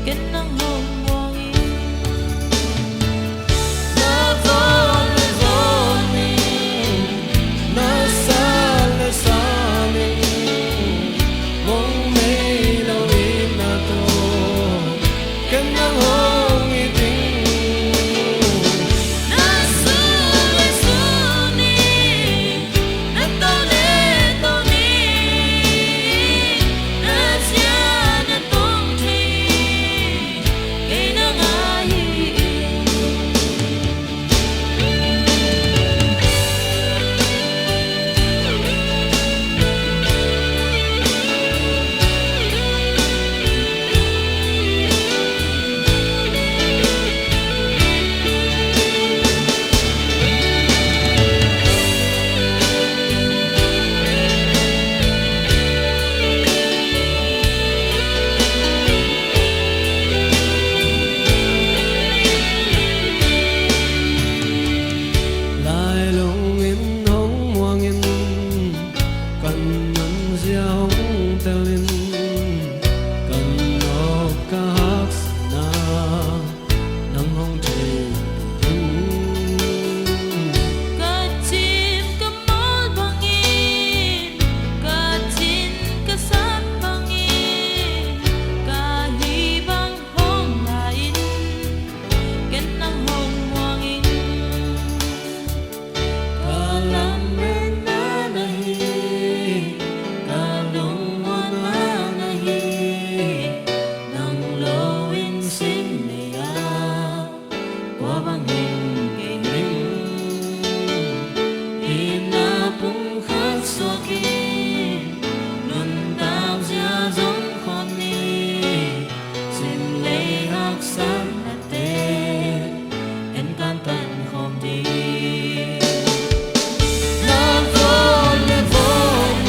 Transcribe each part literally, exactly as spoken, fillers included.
Ken nang hong muang ing. Na vawng le vawng ing, na sal le sal ing, mong mei lo ing na tawh, ken nang hong it ing. Na sun le sun ing, na to le to ing, na zia na tong thei ing, kei nang ahi ing. Lailung in hong muang in, kan nunzia hong tel in, kan nawk ka haksatna nang hong thei in. Ka cim ka mawl bangin, ka cin ka sat bangin, ka hih bang hong la in, ken nang hong muang ing. Ka lametna na hi, ka lungmuanna na hi, nang lo in sim nei a, kua bangin kei ning. Itna pumkhat suak in, nuntak zia zong khawm ni, sim lei haksatnate en kan pan khawm ding. Na vawng le vawng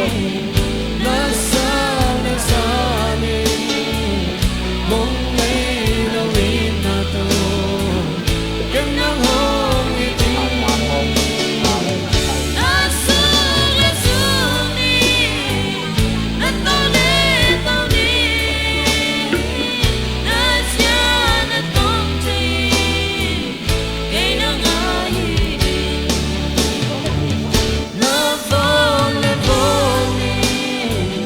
ing, na sal le sal ing, mong mei lo ing na tawh, ken nang hong it ing. Na sun le sun ing, na to le to ing, na zia na tong thei ing, kei nang ahi ing. Na vawng le vawng ing,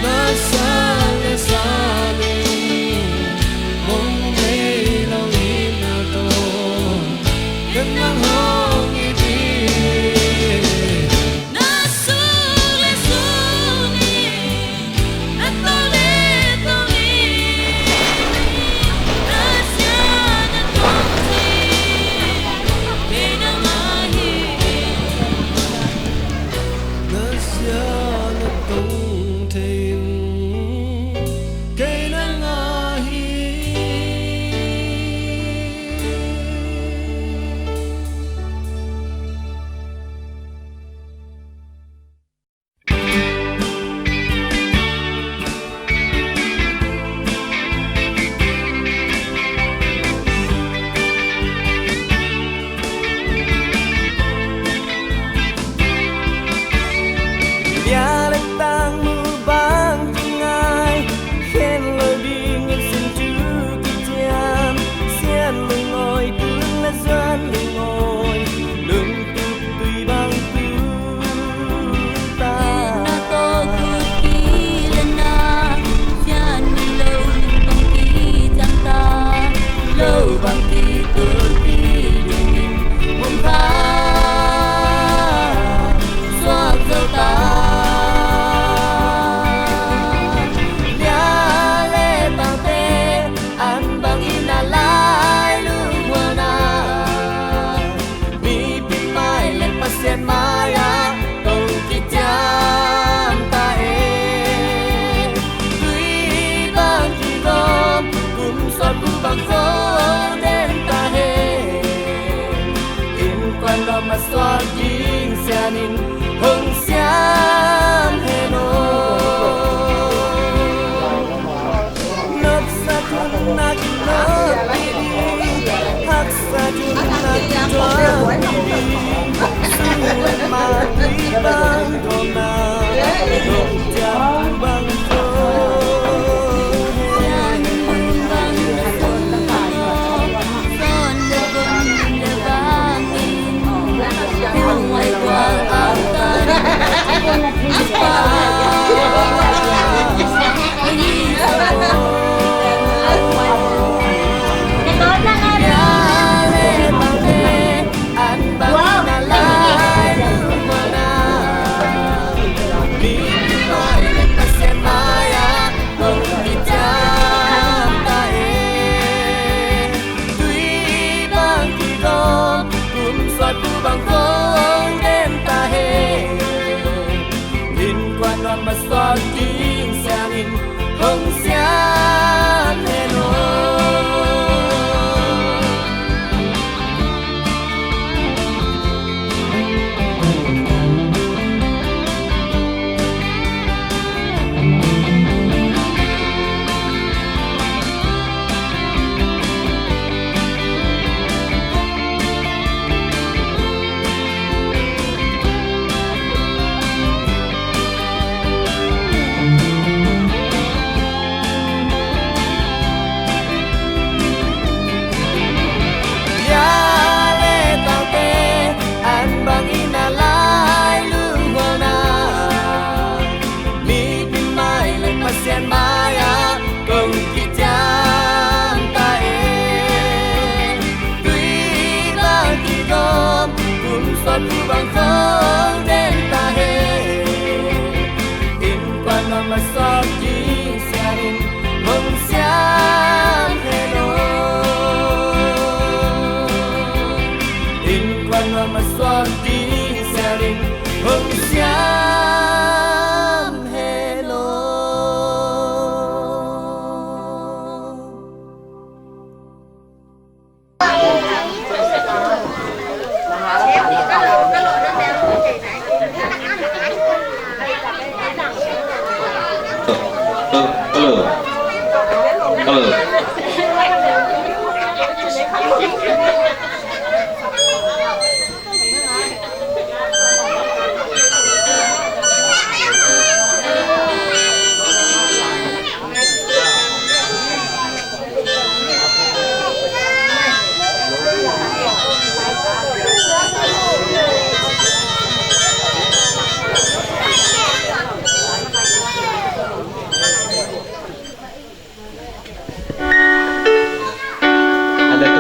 na sal le sal ing, mong mei lo ing na tawh, ken nang hong it ing. Na sun le sun ing, na to le to ing, na zia na tong thei ing, kei nang ahi ing. Na zia na tong thei ing, kei nang ahi ing. Bia le tang mu bang kingai, khen lo ding in sin thu kician, sian lungawi tun le zuan lungawi, lungtup tui bang tun ta. Itna tawh khut kilenna, sian mi lo lungtong kician ta, lo bang kitul kiding in, hong kha suak zo ta. Lia le tangte an bangin a lai lungmuanna, mipi mai le Pasian mai-ah tong kician ta hen. Tui bang kigawm, kum sawt bu bang ko den ta hen. Innkuan lawm a suak ding sian in hong siam hen aw. Nopsat hun nak nop ding, haksat hun nak tuak ding, sung le ma tui bang kawmna, dong ciam bang ko hen.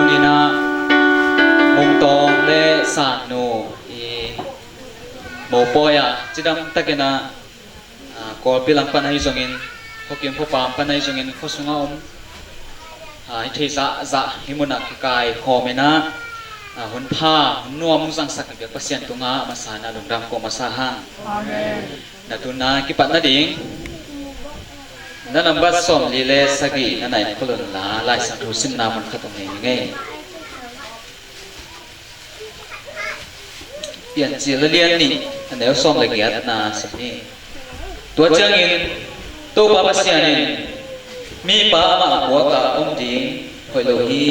Ina Mungtawng le Sannu i mopawi ah cidam takin ah, ah, Kawlpi lam pan ahi zongin, khuakim khuapam pan ahi zongin, khuasungah om, ah, i thei zahzah hih munah kikai khawm ina, ah, hun pha hun nuam hong zangsak i biak Pasian tungah a masa ina lungdam ko masa hang. Amen. Na tuna kipat nading na nambat sawmli le sagih na nai khol un la, Lai Siangtho simna mun khat hong nei ning ei. Piancil a lian nih, a neu sawm le giatna sim hi. Tua ciangin Topa Pasian in, "Mipa amah puakah om ding hoih lo hi.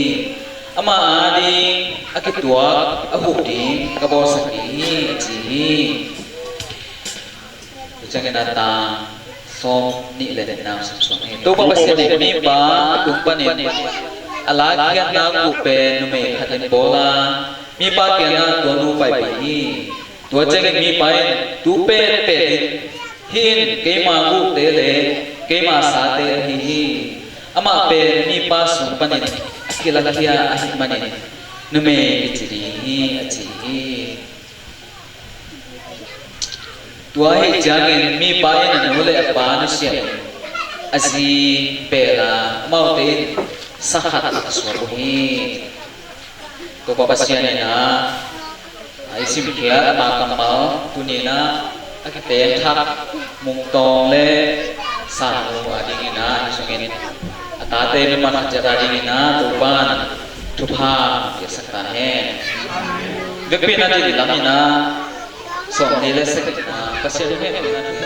Amah ading a kituak a huh ding ka bawlsak ding hi," a ci hi. Tua ciangin a tang sawm nih le nihna simsuak hi. Topa Pasian in mipa tung panin a lakkhiatna guh pen numei khat in bawl a, mipa kiangah tua nu paipih hi. Tua ciangin mipa in tu petpet in, "Hih in keima guhte le keima sate ahi hi. Amah pen mipa sung panin a kilakhia ahih manin numei kici ding hi," a ci hi. Tua ahih ciangin mipa in a nu le a pa nusia in a zi bel a, amaute in sa khat a suak uh hi. Topa Pasian in a, a i simkhiat ama kammal tuni in a, a kiteng thak Mungtawng le Sannu adingin a, a sungin a tate mimal khat ciat adingin a Topa'n thupha piaksak ta hen. Vekpi in a, tuni lam in a sawmli le sagihna Pasian thu hehpihna thu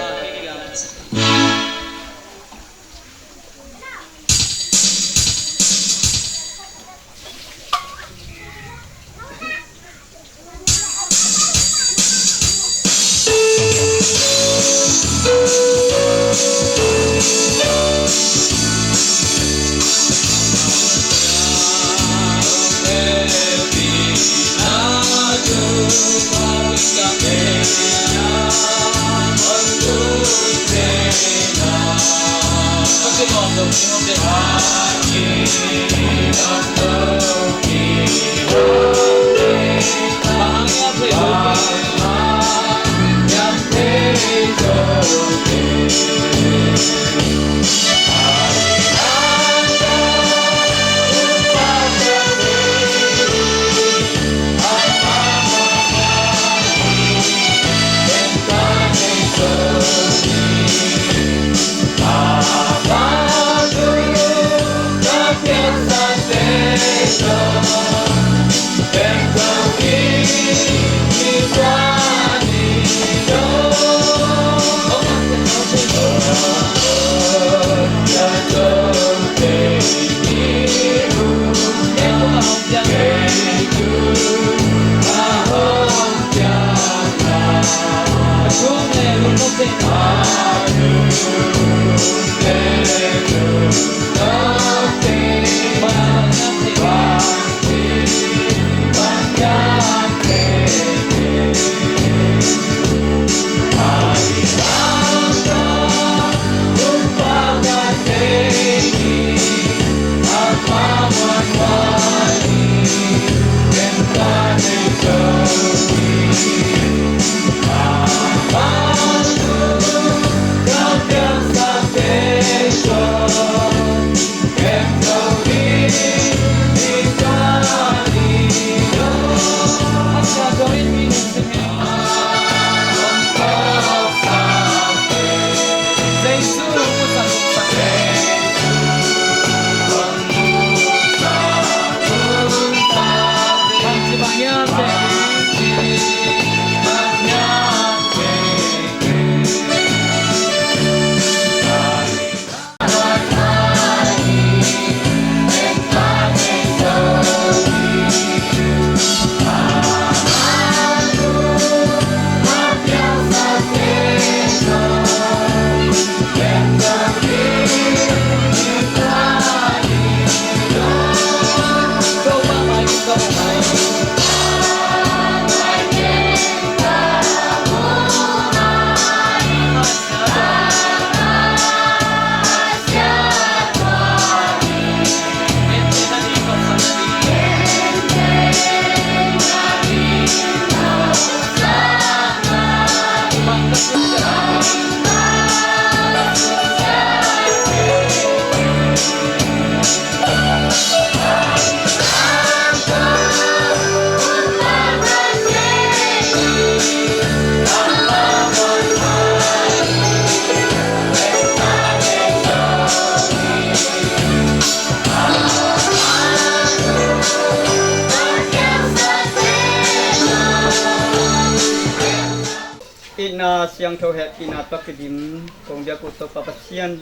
Siangtho hehpihna tawh kidim kong biak uh Topa Pasian,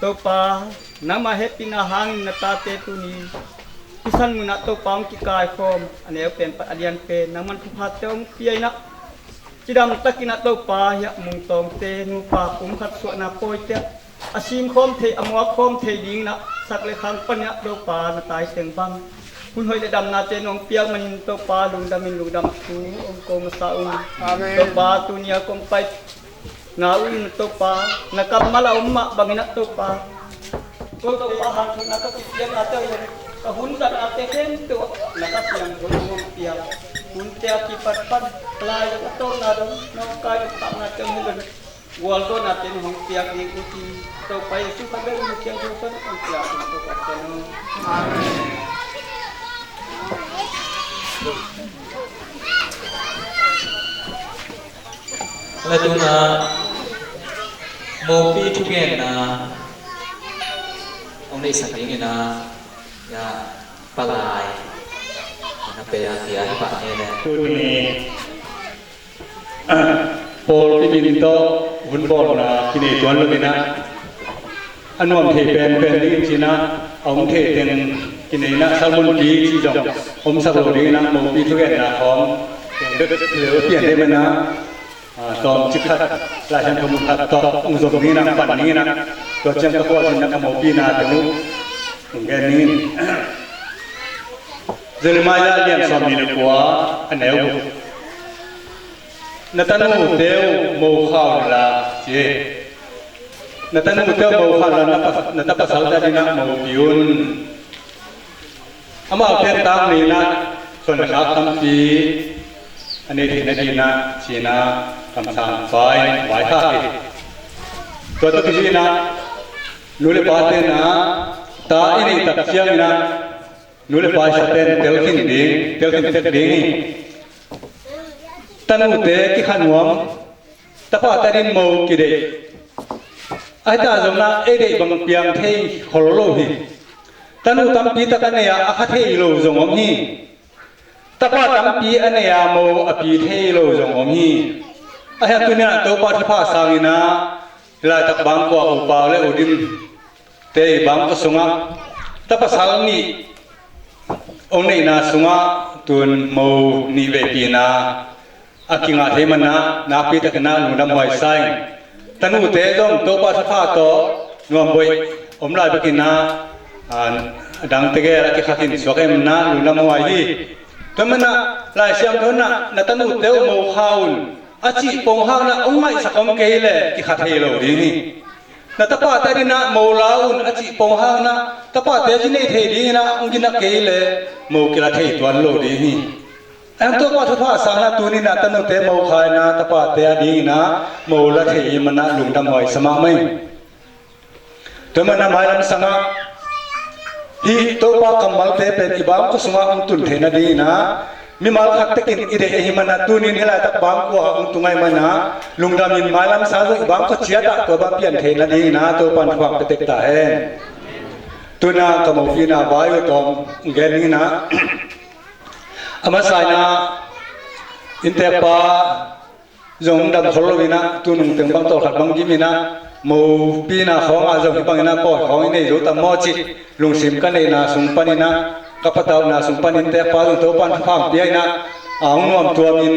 Topa, nangmah hehpihna hangin na tate tuni i san munah Topa hong kikaikhawm, a neu pen pat a lian pen nangman thuphate hong pia inah, cidam takinah Topa hiah Mung Tawngte nupa pum khat suahna pawite ah a simkhawm thei, a muakkhawm thei dinginah sak le khang paninah Topa na taiteng bang hun hoih le damnate nong piak manin Topa lungdamin lungdam thu hong ko masa ung. Amen. Topa tunia kong pai na uh in Topa na kammal a om mah banginah Topa ko Topa hanthawnna ka kisiatnate uh ka hun zatnate khempeuh ah na ka siangtho hong piak hunte a kipat pan lai a tawpna dong nong kai nong khaknate hong hilh gualzawhnate hong piak ding uh hi. Topa Jesu kha bek in siangtho tawh hong piak ding Topa Pasian aw. Amen. Lai tuna mopi thugenna hong neihsak dingin ah, ya, palai na pe a kia hi pah ne le. Tuni pawlpi min tawh hun bawlna kinei tuan lo inah a nuam thei penpen dingin cinah a om thei teng kinei inah sermon pi ci zong omsak lo dinginah mopi thugenna khawng bek leu pian dei manah, a, tawm cik khat Lai Siangtho mun khat tawh hong zom dinginah pan dinginah tua ciang ka khualzinna ka mopina teng uh hong gen dingin. Jeremiah lian sawm nih le kua a neu guk. Na tanute uh mo kha un la ci. Na tanute uh mo kha un la, na pa, na tapasalte adinah mopi un. Amau pen tang nei inah suan le khak tampi a nei theihna dinah cinah kamsang pa in vaikhak hi. Tua tawh kizui inah nu le pa tenah ta i neih tak cianginah nu le pa i sa ten telkhin ding, telkhin tek ding hi. Tanute kikha nuam, tapate adin mo kideih. Ahi ta zongna ei deih bang piang thei khol lo hi. Tanu tampi tak a nei a, a kha thei lo zong om hi. Tapa tampi a nei a, mo a pi thei lo zong om hi. Ahi a tunia Topa thupha sanginah laitak bangkua upau le udim te i bangkua sungah tapasal nih hong neihna sungah tun mo nih veipina a kingah thei manah nakpi takinah lungdam huai sa ing. Tanute zong Topa thupha tawh nuam boih om lai bekinah, a, a dangte gel a kikha khin suak e manah lungdam huai hi. Tua manah Lai Siangtho inah na tanute uh mo kha un a cih pong hakna hong ngaihsak om kei le kikha thei lo ding hi. Na tapate adinah mo la un a cih pong hakna tapate a ci nei thei dinginah hong gina kei le mo kila thei tuan lo ding hi. Ahi hang Topa thupha sangna tuninah tanute mo kha inah tapate adinginah mo la thei i manah lungdam huai sa mahmah ing. Tua manah mailam sangah hih Topa kammalte pen i bangkua sungah hong tun theihna dinginah mimal khat tekin i deih ahi manah tunin hih laitak bangkua hong tung ahi manah lungdamin mailam sang zong i bangkua ciatah tua bang pian theihna dinginah Topa in thupha pia tek ta hen. Tuna ka mopina vai uh tawm gen dinginah a masa inah innteekpa zong dam khol lo inah tunung teng bang tawlkhat bang gim inah mopina khawngah zong hih bang inah pawi khawng i nei zo tam maw cih lungsim ka neihna sung paninah ka patauhna sung panin innteekpa zong Topa in thupha pia inah a hong nuam tuamin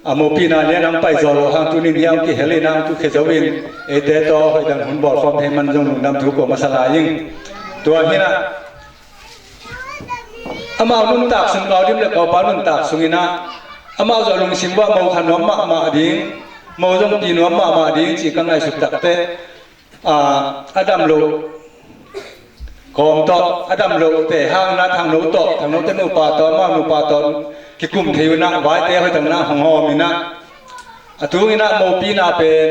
a mopina lian hong pai zaw lo hang tunin hiah hong kihel inah hong tukhia zo in eite tawh hoih dang hun bawl khawm thei man zong lungdam thu ko masa lai ing. Tua hinah amau nuntak sung Kaudim le Kaupau nuntak sunginah amau zong lungsim buah mo kha nuam mahmah ding, mo zong pi nuam mahmah ding ci ka ngaihsut takte, a, a dam loh kawm tawh, a dam loh te hangna Thangno tawh, Thangno te nupa tawh, amau nupa tawh kikum thei unah vaite hoih tangnah hong hawm inah a tunginah mopina pen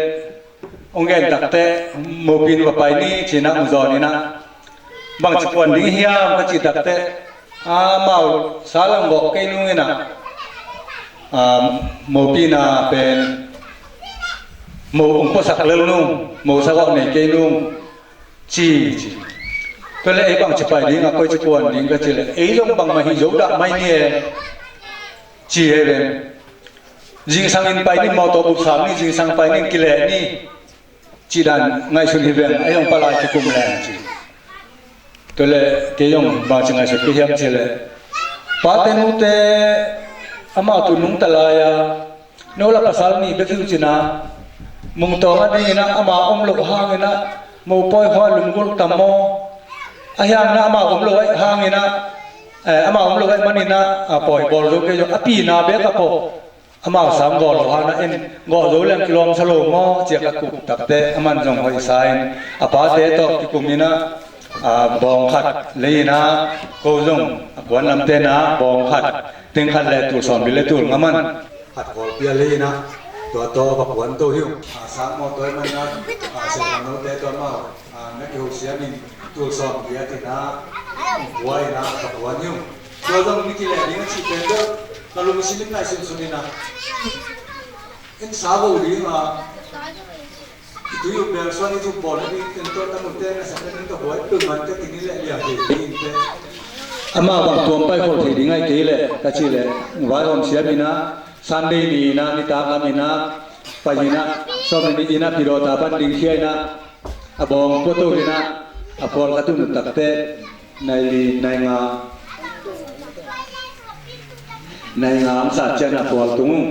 hong gen takte, mopin va pai ni cinah hong zawn inah bangci kuan ding hiam ka cih takte, amau salang gawh kei nung inah, a, mopina pen mo hong puasak lel nung, mo sagawh nei kei nung ci, ci. Tua le ei bangci pai ding a koi ci kuan ding ka cih le ei zong bangmah hi zo dah mai ni e ci e ven. Zingsang in pai ni, mawtaw bup sam ni, zingsang pai ni, kileh ni, cih dan ngaihsun hi veng, a hiong palai kikum leng ci. Tua leh kei zong bangci ngaihsut ka hiam cih leh, pate nute amau tu nungta lai-a, no la pasal nih bek hi uh cin a, Mungtawng a dingin ah ama om loh hangin ah, mopawi hua lunggulh tam maw? A hiangin ah ama om loh aih hangin ah, eh, ama om loh aih manin ah, a pawi bawl zo kei zong a pina bek a pawh amau sang gawh lo hangin ah, en gawh zo leng kilawmsa lo maw, ci-a ka kup takteh aman zong hoihsa in a pate tawh kikum in ah, a, bawng khat lei in ah, ko zong a kuan lamte in ah bawng khat, ting khat le tul sawmli le tul nga man khat kawlpi a lei in ah, tua tawh va kuan to hi uh. A, sang mawtaw aih manin ah, a, Sengkang note tawh amau, a, na kiho siamin tul sawm kiat in ah, kua in ah va kuan hi uh. Tua zong ni kileh ding a cih pen bel na lungsim in ngaihsunsun in ah, en sa bo ding a, i tui uh bel suan i tui bawl na ding teng tawh ta mute na sa pen ka buai peuhmah te kini leh liang ve ding te. Amah bang tuam pai khol thei ding aih kei leh ka cih leh, vaihawm siam in ah, Sunday ni in ah, nitak lam in ah, pai in ah, sawm ni in ah, Pidawta pan ding khia in ah, a bawng pua to in ah, a phual ka tun uh takteh, nai li, nai nga, nai nga ang sat ciang a phual tung uh.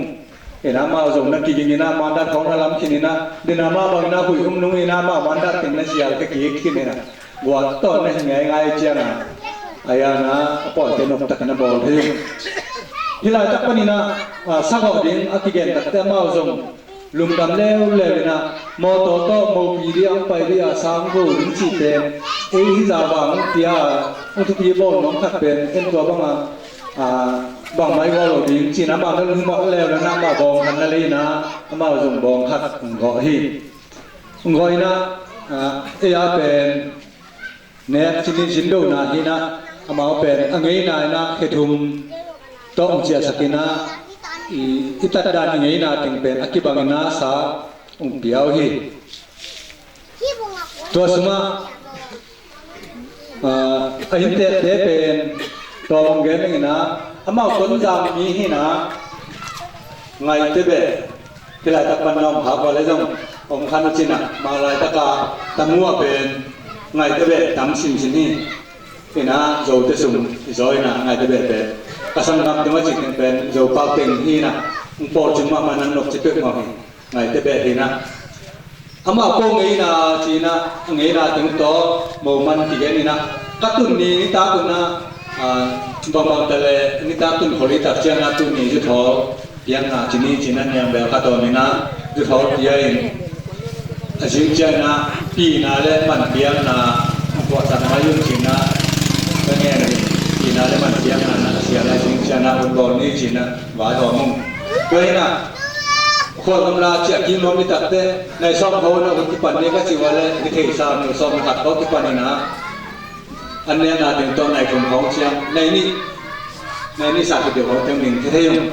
In ah amau zong na kiging in ah, mandat khawng na lam khin in ah, din ah amah bang in ah huih um nung in ah, amah mandat teng na sial ka kik khin in ah, guat tawh na hi ngaingai ciang a, a yan ah a pawite noptak in a bawl thei uh. Hih laitak panin ah, a, sa gawh ding a kigen takteh amau zong lungdam leuleu in ah, mawtaw tawh mopi ding a hong pai ding a sang go ding cih pen, ei hih zah vang hong pia, hong thupi bawl nuam khat pen, en tua bang a, a, bangmah i gawh lo ding ci-in amah na lunghimawh leuleu in ah, amah bawng khat na lei in ah, amah zong bawng khat hong gawh hi. Hong gawh in ah, a, ei a pen nek cinin zindona hi in ah, amau pen a ngeina in ah khe thum tawh hong ciahsak in ah, i, i tat dan i ngeina teng pen a kibang in ah sa hong pia uh hi. Tua sungah, ah, a inntekte pen tua hong gen in ah, amau Tonzang mi hi in ah, Ngaihte beh, hih laitak pan na om khak uh leh zong om kha uh cin ah, mah laitak a tam uh a pen Ngaihte beh tam sinsin hi. In ah Zote sung i zaw in ah Ngaihte beh pen ka sanggam tung a cih teng pen Zopak teng hi in ah, hong pawl cing mahmah, nang nop ci peuhmah hi. Ngaihte beh hi in ah, amah ko ngeina ci in ah, a ngeina teng tawh moman kigen in ah, ka tun ni nitak un ah, a, bangbang ta leh nitak tun khol hi tak ciang ah, tun ni zuthawl piakna ci ni ci in ah, niang bel khat om in ah zuthawl pia in, a zing ciang ah pina le man piakna puahsak mai un ci in ah, ka ngen in pina le man piakna na sia lai zing ciang ah hun bawl ni ci in ah vaihawm ung. Tua hi in ah, khualzawm la ciah kik nuam ni takteh, nai sawm kho na hun kipan ni ka cih uh a leh, ni thei sa ni sawm khat kho kipan in ah, an nekna teng tawh nai thum khawng ciang, nai nih, nai nih sa khit deuh khawng teng ding thei thei ung.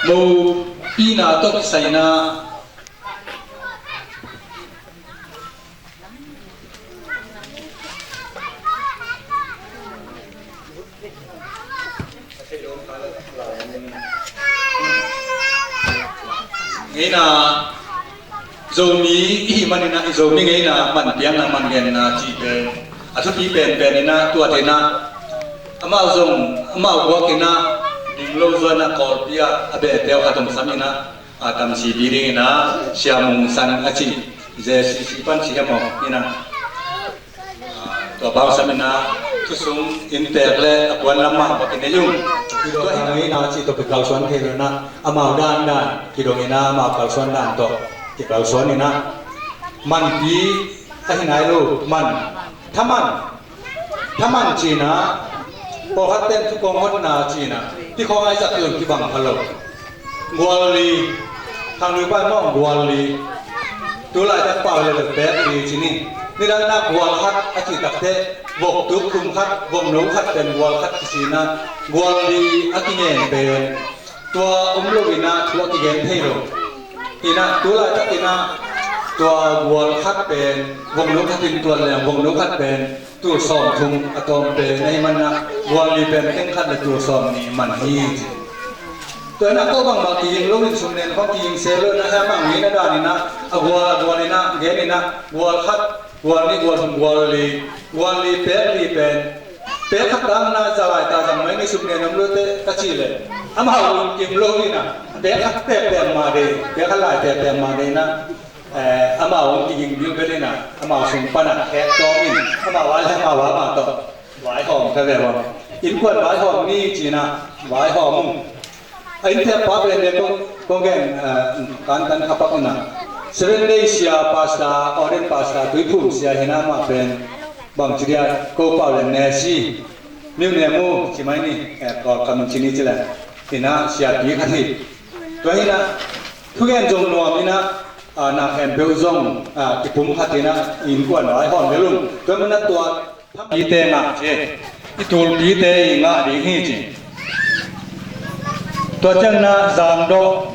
Mopina tawh kisai in ah, ngeina, Zomi i hih manin ah, i Zomi ngeina man piakna, man genna cih pen a thupi penpen in ah, tua teng ah amau zong amau guak in ah, ding lo zuan ah Kawlpi ah a behte uh khat hong sam in ah, a tamsipi ding in ah Sia Mung San a cih, J C C pan ci hiam aw, in ah, tua bang sam in ah, thusung inntek le a kuan lam mah va kinei ung. Tua hi in ah, ci tawh kikalsuan thei lo in ah, amau dandan kidong in ah, amau kalsuan dan tawh kikalsuan in ah, manpi ahi nai lo, man, thaman, thaman ci in ah, pawlkhat ten thukawng hotna ci in ah, hih khawng a i zat zong kibang kha lo. Gual li, khanglui pai mawng gual li. Tu laitak pau le le pek li ci ni. Nidang in ah gual khat a cih takteh, vok tuk thum khat, vok no khat pen gual khat kici in ah, gual li a kingen pen tua om lo in ah thu a kigen thei lo. Hi in ah, tu laitak in ah tua gual khat pen, vok no khat in tuan leng, vok no khat pen tul sawm thum a tawm pen ahih manin ah, gual li pen teng khat le tul sawm nih man hi ci. Tua inah ko bangmah kiging lo in, sum nen khawng kiging se lo inah, amah mi na dan inah, a gual a gual inah gen inah, gual khat, gual nih, gual thum, gual li, gual li, pek li pen, pek khat dang inah za lai ta zang mai ni, sum nen om lote ka cih leh, amau kim lo inah, pek khat pek pek mah dei, pek khat lai pek pek mah dei inah, eh, amau hong kiging bilbel inah, amau sung panah khek tawm in, amau vai le amau vai mah tawh vaihawm kha ve ua. Innkuan vaihawm ni ci inah vaihawm ung. A inntek pa pen le kong, kong gen, eh, kantan kha pak inah, Seven Day sia pastor, ordained pastor, Tuiphum sia hi inah, amah pen bangci dia, ko pau le Nesi, Miu Nemu ci mai ni, eh, Kawlkam ci ni ci le, hi inah siapi khat hi. Tua hi inah thugen zong nuam inah, ah, na khempeuh zong, ah, kipum khat inah innkuan vaihawm lel ung. Tua mah inah tua pite ngah ci, i tulpite i ngah ding hi ci. Tua ciang inah Zangdawh,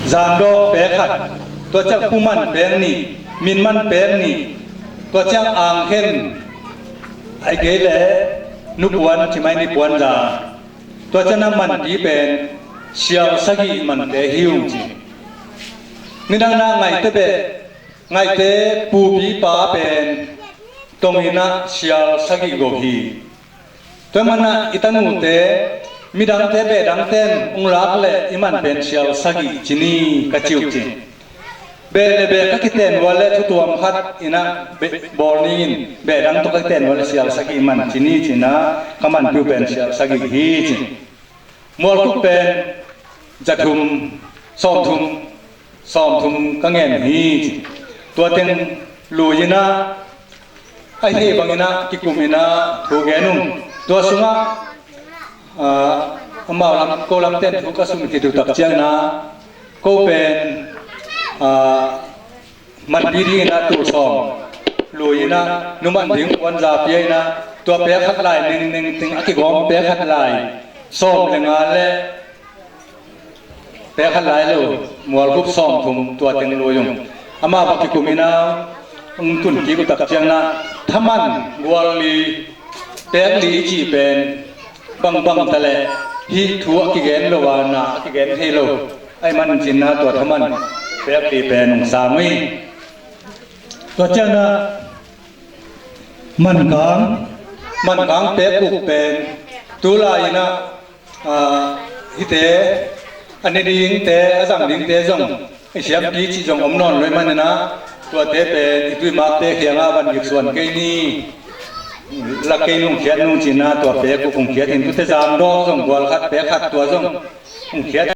Zangdawh pek khat, tua ciang Pu Man pek nih, Min Man pek nih, tua ciang Ang Khen, ahih kei leh Nu Puan ci mai ni, Puan Za. Tua ciang inah Manpi pen sial sagih mante hi ung ci. Nidang inah Ngaihte beh, Ngaihte pupi pa pen tong inah sial sagih go hi. Tua mah inah i tanute, midangte, behdangte in hong lak leh i man pen sial sagih ci ni ka ci uh ci. Beh le beh ka kiten ua le thutuam khat inah beh, bawl ni in, behdang tawh ka kiten ua le sial sagih man ci ni ci inah ka manpih uh pen sial sagih hi ci. Mualkuk pen za thum, sawm thum, sawm thum ka ngen hi ci. Tua teng lui inah, a hih bang inah kikum inah thu gen ung. Tua sungah, ah, amau lam, ko lamte in thu ka sung khit uh tak ciang inah, ko pen, ah, Manpi ding inah tul sawm lui inah, Nu Man ding Puan Za pia inah, tua pek khat lai neng neng teng a kigawm pek khat lai sawm le nga le pek khat lai lo, Mualkuk sawm thum, tua teng lui ung. Amau va kikum inah hong tun kik uh tak ciang inah, thaman gual li, pek li i cih pen bangbang ta leh hih thu a kigen lo a, na a kigen thei lo ahih manin ci inah tua thaman pek li pen hong sang uh hi. Tua ciang inah Mankang, Mankang pek uk pen tu lai inah, ah, hihte, a ne dingte, a zang dingte zong i siampi cih zong om nawn lo ahih manin ah, tuate pen i tuimakte kiangah van gik suan kei ni. Lak kei nung, khiat nung ci inah tua pek uk hong khiat in, tuate Zangdawh zong gual khat pek khat tua zong hong khiat.